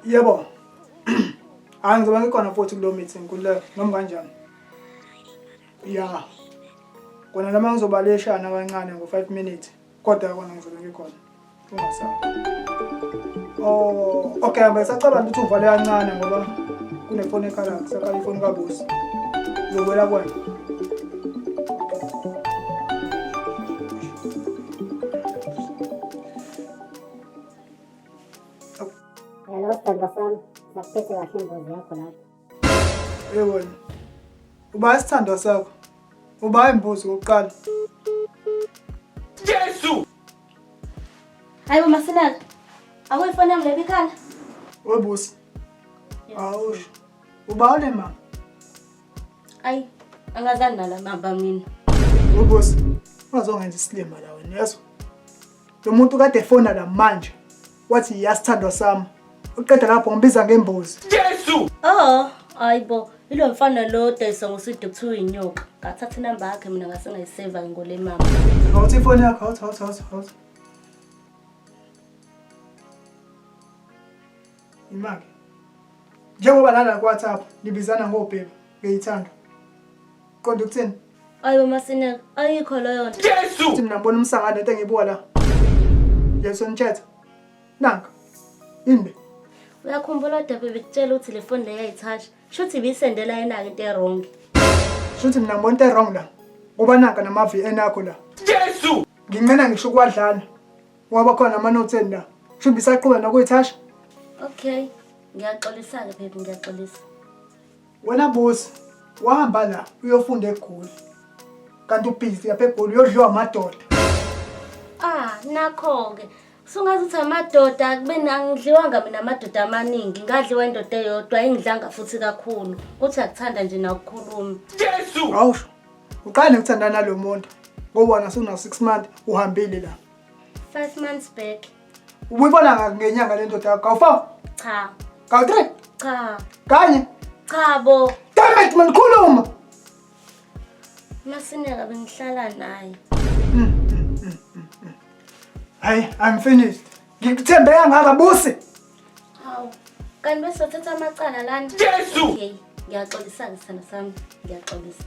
Yebo. Hayi ngizoba ngikhona futhi kulo meeting kuleka noma kanjani. Ya. Kona noma ngizobaleshana kancane ngo 5 minutes kodwa kona ngizobe ngikhona. Ungasabi. Oh, okay, besacabanga ukuthi uvale kancane ngoba kunefoni ekhala kusakhala ifoni kaBusi. Ngizobuyela kuwena. Hello, sithandwa sami. Sakuphethe kahle imbuzi yakho lapho. Hey wena. Uba isithandwa sakho. Uba imbuzi kokuqala. Jesu! Hayibo Masinaka. Akuyifoni yami le bikhala. Webusi. Awusho. Uba le mama. Ayi, angazani nala mamba mina. Webusi. Ungazongenza isilima la wena, yezwa? Lo muntu kade efona la manje. Wathi yasithandwa sami. Uqeda lapho ngibiza ngembuzi. Jesu! Oh, hayibo. Ilo mfana lo dayisa ngosidi kuthiwa inyoka. Ngathatha inamba yakhe mina ngase ngayiseva ngole mama. Awuthi ifoni yakho, awuthi awuthi awuthi awuthi. Imake. Njengoba lana ku WhatsApp nibizana ngobheba ngiyithanda. Qonda ukuthini? Ayibo Masineka, ayikho leyo nto. Jesu! Uthi mina ngibona umsangano into engiyibuka la. Yeso nitshetha. Nanka. Yini le? Uyakhumbula kodwa bebekutshela ukuthi le foni le yayithatha. Shuthi ibisendela yena-ke into e-wrong. Shuthi mina ngibona into e-wrong la. Ngoba nanka nama-VN akho la. Jesu! Nginqena ngisho ukuwadlala. Ngoba khona ama-notes eni la. Shuthi bisaqhubeka nokuyithasha. Okay. Ngiyaxolisa-ke baby, ngiyaxolisa. Wena Busi, wahamba la uyofunda eGoli. Kanti ubhizi lapha eGoli uyodliwa amadoda. Ah, nakho-ke. Sungazi ukuthi amadoda kube angidliwanga mina amadoda amaningi. Ngadliwa indoda eyodwa ingidlanga futhi kakhulu. Kuthi akuthanda nje nakukhuluma. Jesu! Awusho. Uqale ukuthandana nalo muntu. Ngoba wena suna 6 months uhambile la. 5 months back. Ubuyibona ngenyanga le ndoda yakho. Kawu-4? Cha. Kawu-3? Cha. Kanye? Cha bo. Damn it man, khuluma. Masineka bengihlala naye. Hayi, I'm finished. Ngikuthembe kangaka Busi. Hawu. Kanti bese uthatha amacala lana. Jesu! Okay, ngiyaxolisa-ke sithando sami. Ngiyaxolisa.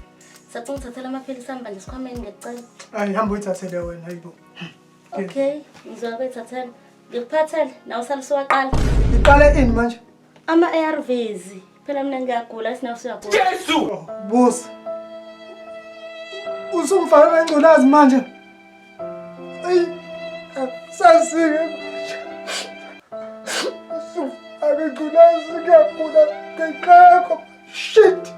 Sathi ngithathela amaphilisi ami bandla esikhwameni ngiyacela. Hayi, hamba uyithathele wena hayibo. Okay, ngizoya kuyithathela. Ngikuphathele nawe usale usuwaqala. Ngiqale ini manje? Ama-ARVs. Phela mina ngiyagula sinawe usuyagula. Jesu! Oh, Busi. Usungifake ngengculazi manje. Ayi. Sasike manje. Usungifake ngengculazi ngiyagula ngenxa yakho. Shit.